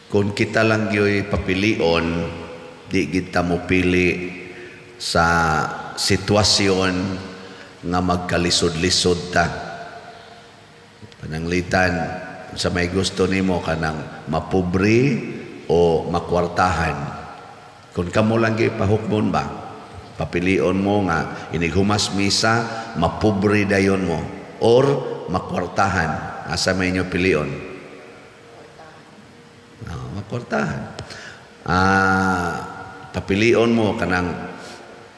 Kung kita lang gyoy papilion, di kita mo pili sa sitwasyon nga magkalisod-lisod ta. Pananglitan sa may gusto nimo, kanang mapobre o makwartahan? Kung kamo lang gyud pahukmon ba, papilion mo nga inighumas misa mapobre dayon mo or makwartahan, asa may inyo pilion? No, makwartahan. Papilion mo kanang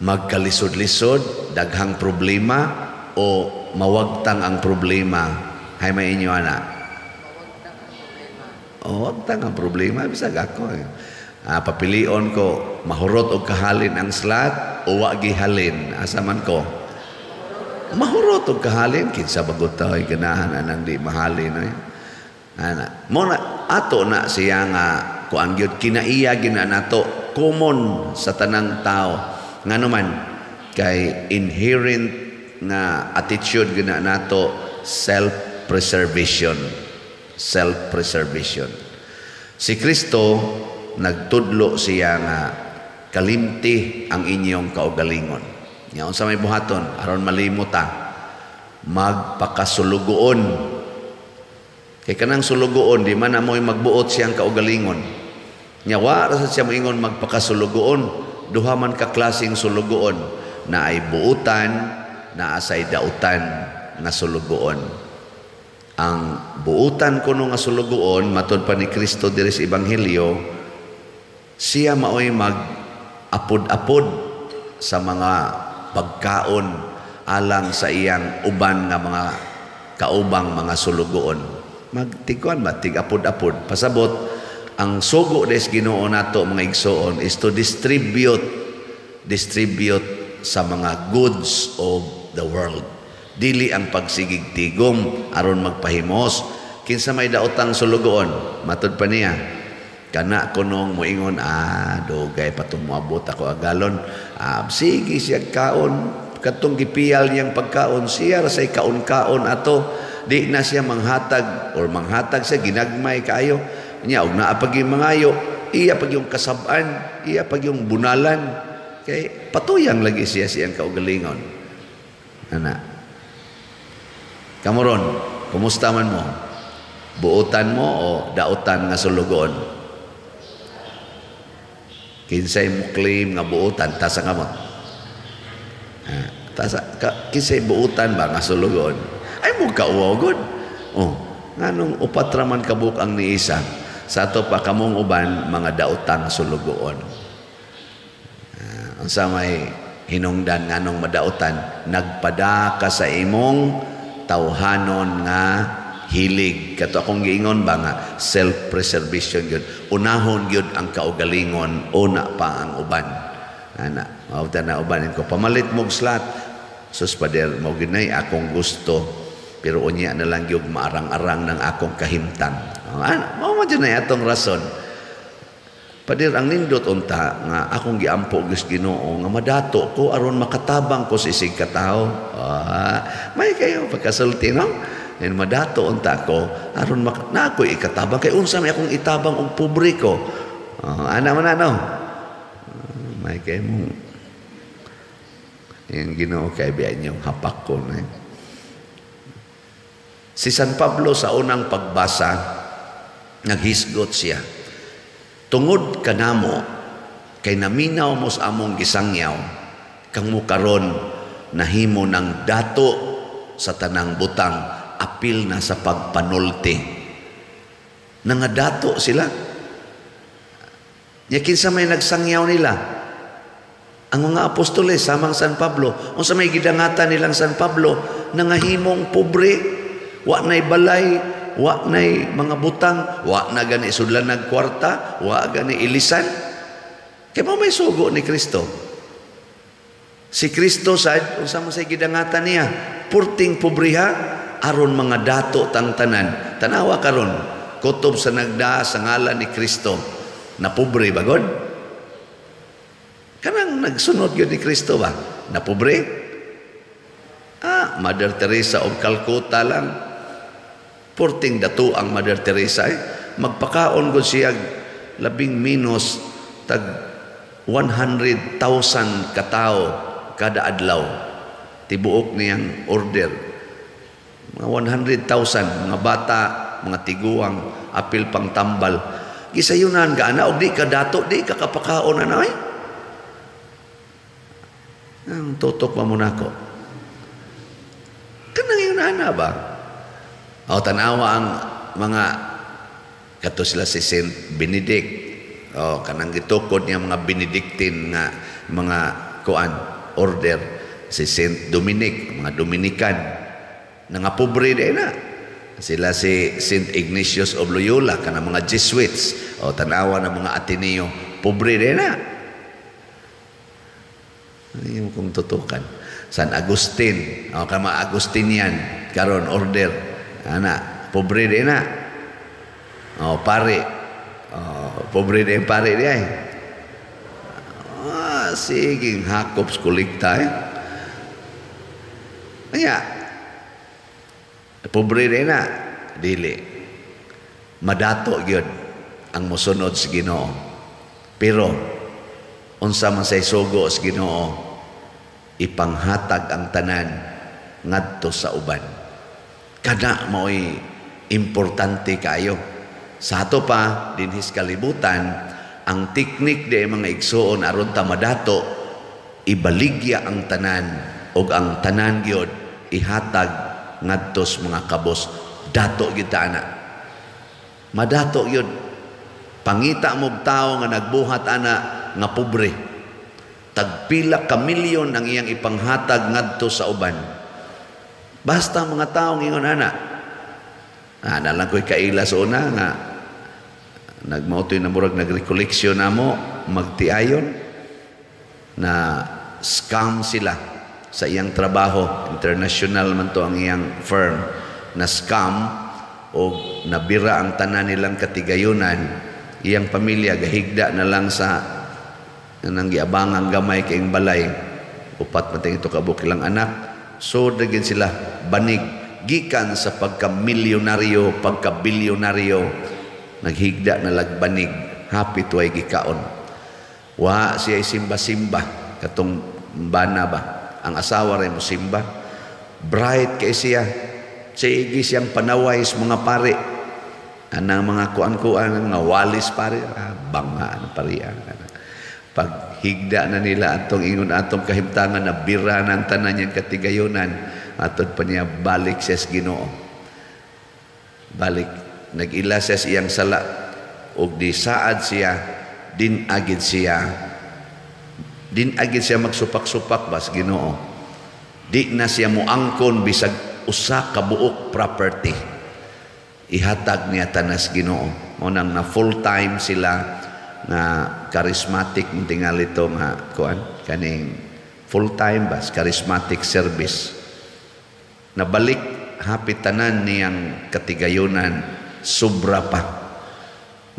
magkalisod-lisod, daghang problema o mawagtang ang problema, hay may inyo ana? O wagtang ang problema, bisag ako eh. Papilion ko mahurot og kahalin ang slot o wa gihalin, asa man ko? Mahurot og kahalin. Kinsa bagot tao'y ganahan anang di mahalin eh? Ana mo na ato na siya nga kuan gyud, kinaiya gina nato, common sa tanang tao. Ngano man kay inherent nga attitude gina nato, self preservation, self preservation. Si Kristo nagtudlo siya nga kalimti ang inyong kaugalingon. Nya unsa may buhaton aron malimot ta? Magpakasulugoon. Kay kanang sulugoon, di man na mo'y magbuot siyang kaugalingon. Nya wa ra sa siya moingon magpakasulugoon. Duha man ka klaseng sulugoon, na ay buutan, na asay dautan nga sulugoon. Ang buutan kuno nga sulugoon, matud pa ni Kristo diri sa Ebanghelyo, siya maoy mag apod-apod sa mga pagkaon alang sa iyang uban nga mga kaubang mga sulugoon. Magtikuan ba, tig-apod-apod. Pasabot, ang sugo des Ginoo nato, mga igsoon, is to distribute sa mga goods of the world. Dili ang pagsigig tigom aron magpahimos. Kinsa may daotang sulugoon? Matud pa niya, kana kunong moingon, "Dugay pa tong moabot ako agalon." Sige siya kaon katong gipiyal niyang pagkaon, siya ra say kaon-kaon ato, di na siya manghatag or manghatag siya ginagmay kaayo niya. Og naa pag mangayo, iya pag yung kasab-an, iya pag yung bunalan, kay patuyang lagi siya siyang kaugalingon ana. Kamoron, kumusta man mo? Buotan mo o dautan nga sulugoon? Kinsay mo claim nga buotan? Tasa kamot. Tasa ka, kinsay buotan ba nga sulugoon? Ay mo kauwaw gud. Oh, nganong upat ra man kabuk ang niisa? Sa ato pa kamong uban mga daotang sulugoon. Unsa may hinungdan nganong madautan? Nagpada ka sa imong tawhanon nga hilig. Kato akong giingon ba nga self-preservation gyud. Unahon gyud ang kaugalingon, una pa ang uban. Ana, mao na uban ko pamalit mog slot. Sus pader, mao ginay akong gusto. Pero unya na lang gyud maarang-arang ng akong kahimtang. Oh, ana, mao man jud na atong rason. Pader, ang nindot unta nga akong giampo gyud Ginoo nga madato ko aron makatabang ko sa isig katawo. May kayo pagkasulti, no? And madato unta ko aron na ako ikatabang, kay unsa may akong itabang og pobre ko. Ana man ano? May kayo mo. Yung Ginoo kay biyan yung hapak ko na. Si San Pablo sa unang pagbasa, naghisgot siya. Tungod kanamo, kay naminaw mo sa among gisangyaw, kang mo karon nahimo ng dato sa tanang butang, apil na sa pagpanulti. Nangadato sila. Nya kinsa may nagsangyaw nila? Ang mga apostoles samang San Pablo. Unsa may gidangatan nilang San Pablo? Nangahimong pobre, wa nay balay, wa nay mga butang, wa na gani sudlan nagkwarta, wa gani ilisan. Kay mo may sugo ni Kristo. Si Kristo sad, unsa man say gidangatan niya? Purting pobriha aron mga dato tang tanan. Tanawa karon, kutob sa nagdaa sa ngalan ni Kristo, na pobre ba god? Kanang nagsunod gyud ni Kristo ba? Na pobre? Mother Teresa of Calcutta lang. Purting dato ang Mother Teresa eh. Magpakaon gud siya Labing minus tag 100,000 katao kada adlaw. Tibuok niyang order. Mga 100,000 mga bata, mga tiguang, apil pang tambal. Gisayunan ka ana og di ka dato, di ka kapakaon ana ay. Ang tutok pa mo nako. Kanang yun ana ba? O tanawa ang mga kato sila si Saint Benedict. O kanang gitukod niya mga Benedictine nga mga kuan order, si Saint Dominic, mga Dominican nga pobre din na. Sila si Saint Ignatius of Loyola, kanang mga Jesuits. O tanawa ng mga Ateneo, pobre din na. Ano kung tutukan? San Agustin, o kama Agustinian, karon order. Ana, pobre din na. O pare, o, pobre din pare di ay. Ah, sige, hakop kolekta eh. Kaya, pobre din na, dili. Madato gyud ang mosunod sa Ginoo. Pero unsa man say sugo sa Ginoo, ipanghatag ang tanan ngadto sa uban. Kana mao'y importante kaayo. Sa ato pa dinhis kalibutan, ang teknik di mga igsuon aron ta madato, ibaligya ang tanan og ang tanan gyud ihatag ngadto sa mga kabos. Dato gyud ta ana. Madato gyud. Pangita mo tawo nga nagbuhat ana nga pobre. Tagpila ka milyon ang iyang ipanghatag ngadto sa uban. Basta mga tawo ngingon ana. Ana lang ko'y kaila sa una nga nagmautoy na murag nagrekoleksyon namo magtiayon na scam sila sa iyang trabaho. International man to ang iyang firm, na scam o nabira ang tanan nilang katigayunan. Iyang pamilya gahigda na lang sa nang giabangang gamay kaing balay. Upat man ito kabuok ilang anak. So dagin sila banig gikan sa pagka-milyonaryo, pagka-bilyonaryo, naghigda na lagbanig, hapit way gikaon. Wa siya simba-simba katong bana ba. Ang asawa ray mo simba. Bright kay siya. Sige siyang panaway sa mga pare. Anang mga kuan-kuan, mga walis pare, bangha ang pare. Pag higda na nila atong ingon atong kahimtangan na bira ng tanan niyang katigayunan, atod pa niya balik siya sa Ginoo. Balik nag-ila siya sa iyang sala og di saad siya, din agid siya. Din agid siya magsupak-supak bas Ginoo. Di na siya moangkon bisag usa ka buok property. Ihatag niya tanas Ginoo. Mo nang na full time sila nga charismatic mong tingali to nga kuan kaning full time bas charismatic service. Nabalik hapit tanan niyang katigayunan, sobra pa.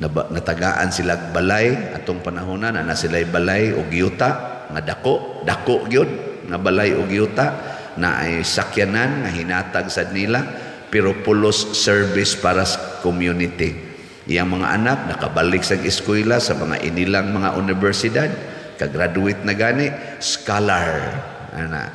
Natagaan sila balay atong panahonan, ana sila'y balay og yuta nga dako, dako gyud nga balay og yuta na ay sakyanan nga hinatag sad nila, pero pulos service para sa community. Iyang mga anak nakabalik sa eskwela sa mga inilang mga universidad, kagraduate na gani, scholar ana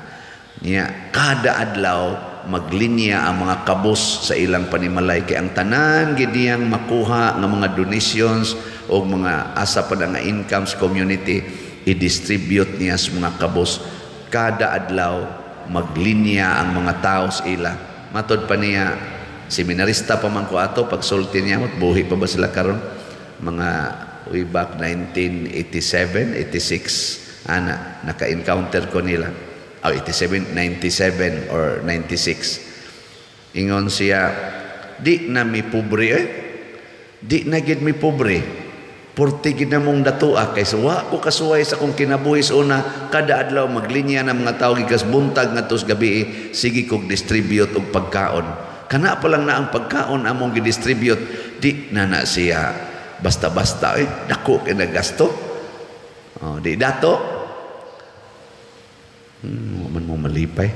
niya. Kada adlaw maglinya ang mga kabos sa ilang panimalay kay ang tanan gid niyang makuha nga mga donations o mga asa pa na nga income sa community, i-distribute niya sa mga kabos. Kada adlaw maglinya ang mga tao sa ila. Matod pa niya, seminarista pa man ko ato pagsulti niya, buhi pa ba sila karon, mga way back 1987, 86 ana naka-encounter ko nila. Oh, 87, 97 or 96. Ingon siya, di na mi pobre eh. Di na gid mi pobre. Porti gid na mong datua kay wa ko kasuway sa akong kinabuhi sa una, kada adlaw maglinya ng mga tawo gikas buntag ngadto sa gabi, sige kog distribute og pagkaon. Kana pa lang na ang pagkaon among gidistribute, di na na siya basta-basta eh, dako kay nagasto. Oh, di dato. Man mo malipay.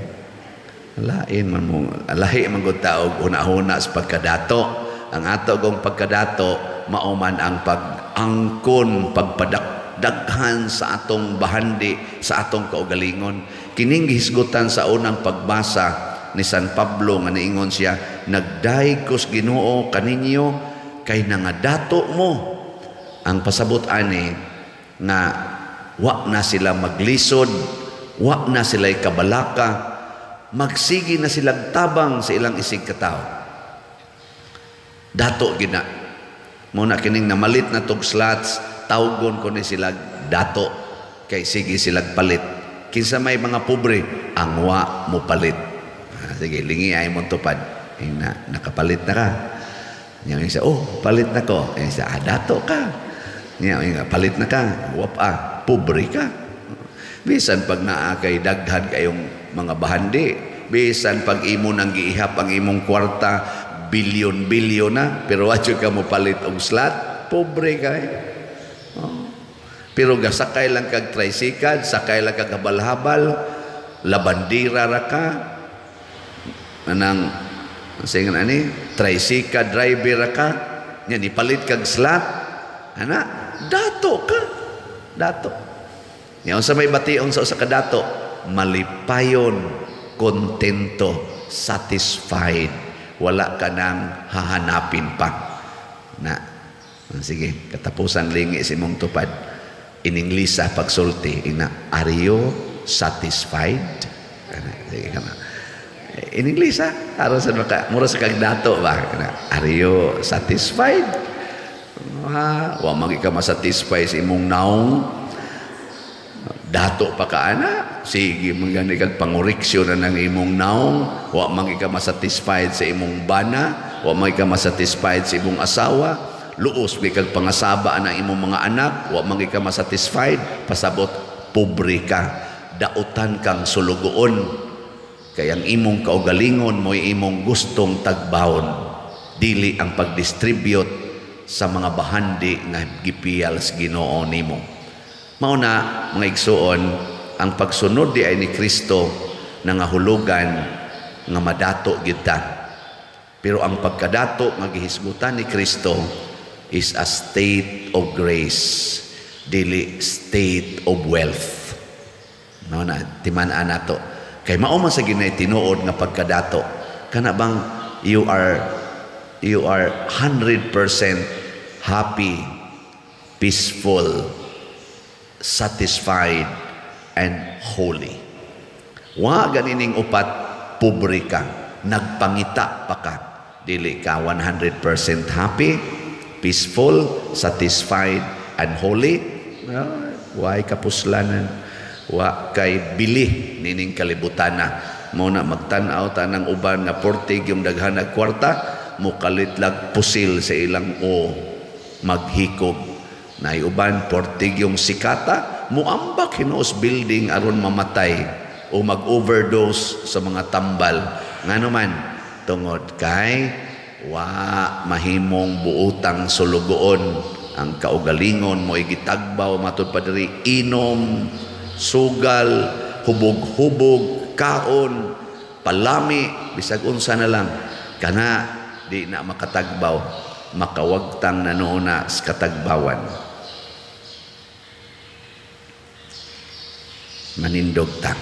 Lain man mo, lahi man gud ta og huna-huna sa pagkadato. Ang ato gong pagkadato mao man ang pag pag-angkon, pagpadaghan sa atong bahandi, sa atong kaugalingon. Kining gihisgutan sa unang pagbasa ni San Pablo nga niingon siya, "Nagdayeg ko's Ginoo kaninyo kay nangadato mo." Ang pasabot ani nga wa na sila maglisod, wa na sila kabalaka, magsigi na silang tabang sa ilang isig katawo. Dato gina. Mao na kining namalit na tog slots, tawgon ko ni sila dato kay sige silag palit. Kinsa may mga pobre ang wa mo palit? Ah, sige, lingi ay mo tupad. Ina, nakapalit na ka. Nya isa, "Oh, palit na ko." Isa, "Ah, dato ka." Nya palit na ka. Wap ah, pobre ka. Bisan pag naa kay daghan kayong mga bahandi, bisan pag imo nang giihap ang imong kwarta, bilyon-bilyon na, pero wa ka mo palit og slot, pobre ka eh. Oh. Pero gasakay lang kag tricycle, sakay lang kag habal-habal, labandira ra ka, anang singan ani, tricycle driver ra ka, nya nipalit kag slot, ana, dato ka. Dato. Nya unsa may bation sa usa ka dato? Malipayon, kontento, satisfied. Wala ka nang hahanapin pa. Na, sige, katapusan, lingi si mong tupad. In English sa pagsulti, ina, "Are you satisfied?" Ana, sige ka na. In English ha, aron sa maka, mura sa kag dato ba? Ana, "Are you satisfied?" Ha, wa man ka masatisfy sa imong naong, dato pa ka ana, sige man gani kag pangoreksyon na ng imong naong, wa man ka masatisfied sa imong bana, wa man ka masatisfied sa imong asawa, luos man kag pangasaba ang imong mga anak, wa man ka masatisfied, pasabot pobre ka, dautan kang sulugoon. Kay ang imong kaugalingon mo'y imong gustong tagbawon, dili ang pagdistribute sa mga bahandi nga gipiyal sa Ginoo nimo. Mao na, mga igsuon, ang pagsunod di ay ni Kristo nangahulugan nga madato gyud ta. Pero ang pagkadato nga gihisgutan ni Kristo is a state of grace, dili state of wealth. Mao na timan-an nato. Kay mao man sa ginay tinuod nga pagkadato. Kana bang you are 100% happy, peaceful, satisfied, and holy. Wa ganining upat, pobre ka, nagpangita pa ka. Dili ka 100% happy, peaceful, satisfied, and holy. Way kapuslanan? Wa kay bili nining kalibutana. Mao na magtan-aw tanang uban nga portig yung daghan og kwarta, mukalit lag pusil sa ilang o maghikog. Nay uban portig yung sikata, muambak hinuos building aron mamatay o mag-overdose sa mga tambal. Ngano man? Tungod kay wa mahimong buotang sulugoon ang kaugalingon mo, gitagbaw matud pa diri, inom, sugal, hubog-hubog, kaon, palami, bisag unsa na lang kana, di na makatagbaw, makawagtang na noona sa katagbawan. Manindog ta.